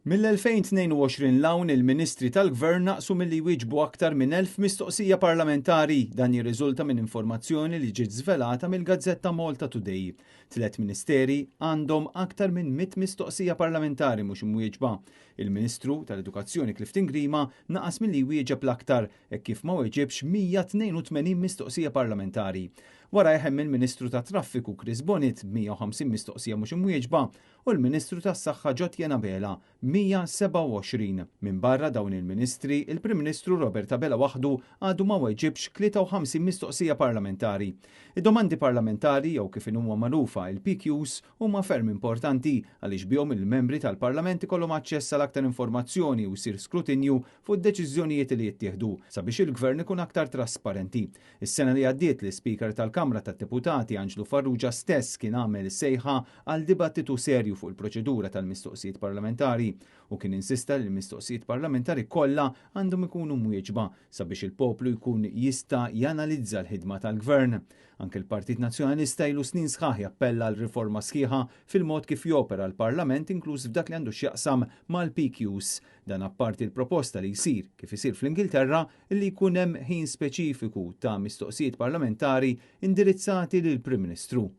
Mill-2022 'l hawn il-Ministri tal-Gvern naqsu milli jwieġbu aktar minn 1,000 mistoqsija parlamentari. Dan jirriżulta minn informazzjoni li ġiet żvelata mill-gazzetta Malta Today. Tliet ministeri għandhom aktar minn 100 mistoqsija parlamentari mhux imwieġba. Il-Ministru tal-Edukazzjoni Clifton Grima naqas milli jwieġeb l-aktar hekk kif ma weġibx 182 mistoqsija parlamentari. Warajh hemm il-Ministru tat-Traffiku Chris Bonett b'150 mistoqsija mhux imwieġba u l-Ministru tas-Saħħa Jotjen Abela, 127. Minbarra dawn il-Ministri, il-Prim Ministru Robert Abela waħdu għadu ma weġibx 53 mistoqsija parlamentari. Id-domandi parlamentari jew kif inhuma magħrufa il-PQs huma ferm importanti għaliex bihom il-membri tal-Parlament ikollhom aċċess għal aktar informazzjoni u jsir skrutinju fuq id-deċiżjonijiet li jittieħdu sabiex il-Gvern ikun aktar trasparenti. Is-sena li għaddiet l-Ispeaker tal-Kamra tad-Deputati Anġlu Farrugia stess kien għamel sejħa għal dibattitu serju fuq il-proċedura tal-mistoqsijiet parlamentari u kien insista li l-mistoqsijiet parlamentari kollha għandhom ikunu mwieġba sabiex il-poplu jkun jista' janalizza l-ħidma tal-Gvern. Anke l-Partit Nazzjonalista ilu snin sħaħ jappella għal riforma sħiħa fil-mod kif jopera l-Parlament inkluż f'dak li għandu x'jaqsam mal-PQs. Dan apparti l-proposta li jsir, kif isir fl-Ingilterra, li jkun hemm ħin speċifiku ta' mistoqsijiet parlamentari indirizzati lill-Prim Ministru.